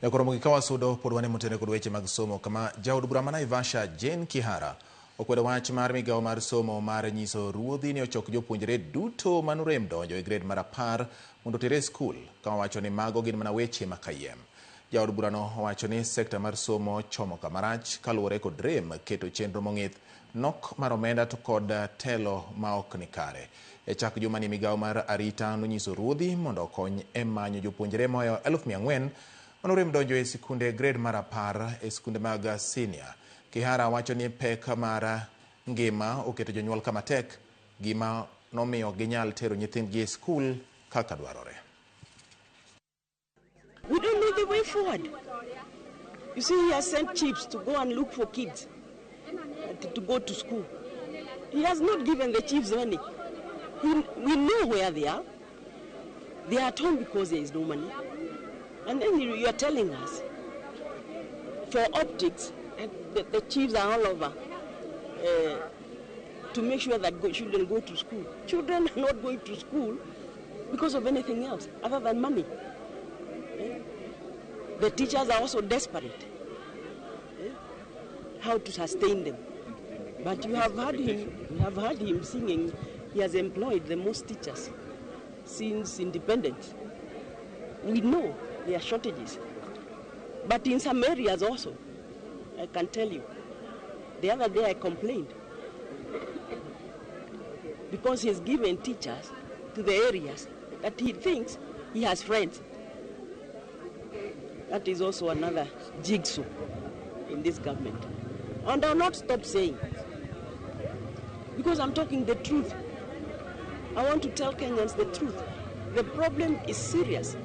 Nyakoromo gi kawasudo pod wane motene kod weche mag somo kama jaod bura ma Naivasha Jane Kihara okwedo wach mar migawo mar somo mar nyiso ruodhi ni ochok jopuonjre duto manorem donjo e grade mar 10 mondo otere e skul ka owacho ni mago gin mana weche ma kayiem. Jaod burano owacho ni sekta mar somo chomo kamarach kaluwore kod rem keto chenro mong'ith, nok mar omenda to kod telo ma ok ni kare. E chak jumani migawo mar arita nonyiso ruodhi mondo okony e manyo jopuonjre mohewo 4,000 manorem donjo e sikunde grade mar 10 e sikunde mag senior. Kihara wacho ni pek mar ngima oketo jonyuol kama tek, gima nomiyo ginyal tero nyithindgi e skul kaka dwarore. We don't know the way forward. You see, he has sent chiefs to go and look for kids to go to school. He has not given the chiefs money. We know where they are. They are at home because there is no money. And then you are telling us, for optics, the chiefs are all over to make sure that children go to school. Children are not going to school because of anything else other than money. The teachers are also desperate. How to sustain them. But you have heard him singing. He has employed the most teachers since independence. We know there are shortages. But in some areas also, I can tell you, the other day I complained because he's given teachers to the areas that he thinks he has friends. That is also another jigsaw in this government. And I'll not stop saying, because I'm talking the truth. I want to tell Kenyans the truth. The problem is serious.